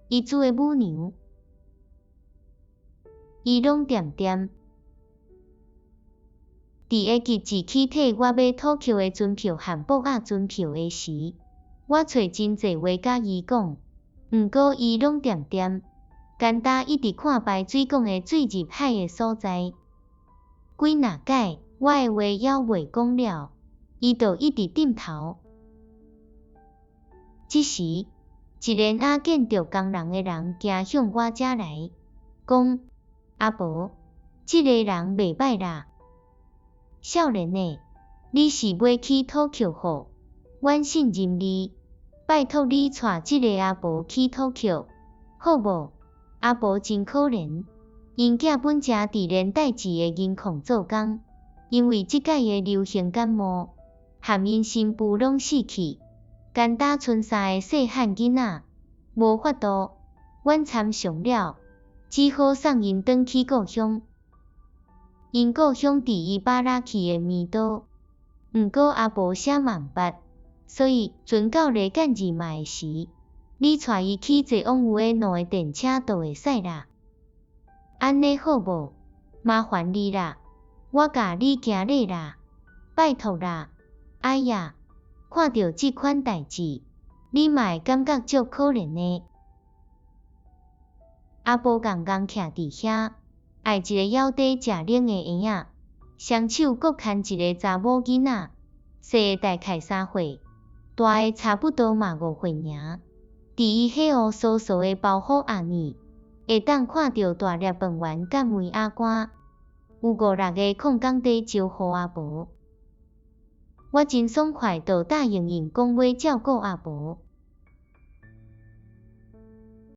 伊煮的母娘，伊攏恬恬。佇會記一去替我買土橋的船票和木仔船票的時，我揣真濟話佮伊講，毋過伊攏恬恬，干焦一直看排水管的水入海的所在。幾若擺，我的話猶未講了，伊就一直點頭。這時，一個領建築工人的人行向我遮來，講：阿婆，這个人袂䆀啦。少年的，你是欲去土橋吼？阮信任你，拜託你帶這个阿婆去土橋，好無？阿婆真可憐，𪜶囝本正佇連帶治的銀礦做工，因為這擺的流行感冒，含𪜶新婦攏死去，干焦賰三个細漢囡仔，無法度，阮參詳了，只好送𪜶轉去故鄉。𪜶故鄉佇伊巴拉去的米多，毋過阿婆啥嘛毋捌，所以船到雷干二麥的時，你帶伊去坐往烏的路的電車就會使啦。按呢好無？麻煩你啦，我共你行禮啦，拜託啦。哎呀，看著這款代誌，你嘛會感覺足可憐的。阿婆戇戇徛佇遐。愛一个枵底食奶的嬰仔，雙手閣牽一个查某囡仔，細的大概三歲，大的差不多嘛五歲爾。佇伊彼烏趖趖的包袱後面，會當看著大粒飯圓佮梅仔乾，有五六个礦工佇招呼阿婆。我真爽快就答應𪜶講欲照顧阿婆。